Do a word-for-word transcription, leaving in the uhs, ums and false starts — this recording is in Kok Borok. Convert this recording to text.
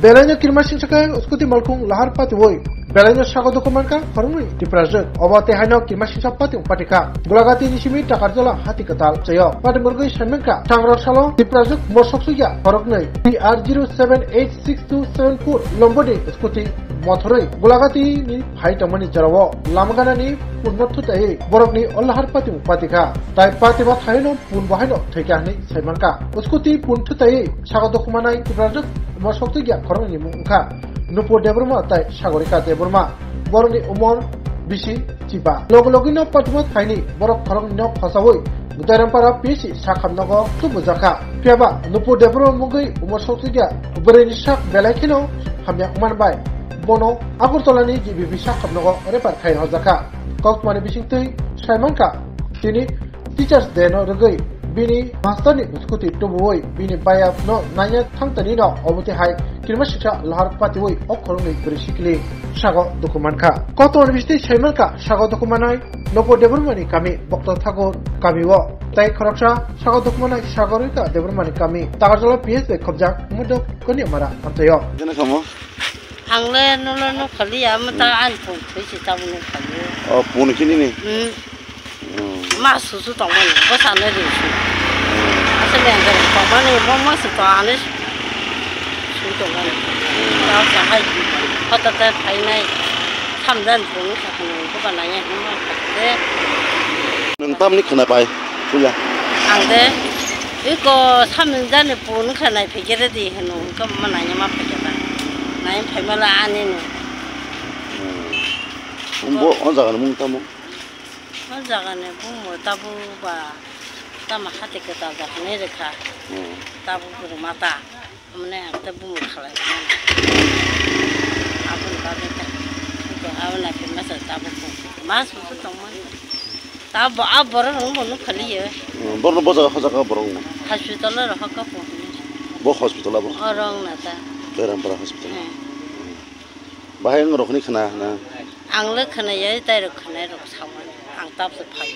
Belaino kirima singsa khe scooty malkhung lahar patiwi belaino sago dukhu mankha khoroknwi Tiprajwk. Obo tei haino kirima singsa patimung patikha. Gulagati ni simi Takarjala hati kwtal chayo. Patimurgwi saimankha, thangrok salo Tiprajwk morsok sugya khoroknwi T R zero seven eight six two seven four lomboni scooty mothorwi Gulagati ni phai tongmani jorao lama ganani punno thutaiwi borokni o lahar patimung patikha. Tai patima thaino pun bo haino thwikha hwnwi saimankha. Scooty pun thutaiwi sago dukhu manai Tiprajwk morsok twi ya khoroknwi ni mung wngkha Nupur Debbarma tai Sagorika Debbarma. Borokni umor bisi chiba. Logi logino patima thaini borok khoroknwino khosaui Doirampara P C sakhamnogo tubujakha. Phiyaba Nupur Debbarma mungwi umor sok twi ya bwrwini sak belai kheno hamya wngmani bai bono Agartala ni G B P sakhamnogo refer khai rwjakha. Koktwmani bisingtwi saimankha, tini Teachers Day no rwgwi bini master ni scooty tubuwi bini baya no nanya thangtani no obo twi hai kirima singsa lahar patiwi o khoroknwi bwrwi sikli sago dukhu mankha. Koktwmani bisingtwi saimankha, sago dukhu manai Nupur Debbarma ni kami Bokto Thakur kami o, tai khoroksa sago dukhu manai Sagorika Debbarma ni kami Takarjala P S bai khobjak Mudok Koniamara amtwi o. Jene kamo? Ang le no le no khali ya, mo ta ani phone thwi se ta no khali. O, phone kini ni? Hmm. Hmm. Ma su su tong mani, bo sa ne ri su. Hmm. Asa le ang tong mani, mo mo su tong ani su tong mani. Hmm. Ta sa hai, hota ta phai nai. Samdan phone sa khani, ko ba nai ya, no ma khali de. Nang tam ni khna pai, suya. Ang de, iko samdan ni phone kha nai phege de di heno, ko ma nai ma phege ba. Nai phai ma la ani no. Hmm. Bo, o jaga ni mung tamo? O jaga ni bumo tabu ba, tamo hati kwtal jaga ni rekha. Hmm. Tabu guru mata. Mane ang ta bumo khalai. Aboni bagwi ta. Ko aboni phi masa tabu ko. Mas ko tong man. Tabu a borok rong bo nuk khali ye. Hmm, borok bo jaga, ho jaga borok no. Hospital ro hokha po. Bo hospital abo? O rong na ta. Berampara hospital. Hmm. Bahai ang rokni khna na. Ang le khna ya, tai rok khna rok sawan. Ang tap se phai.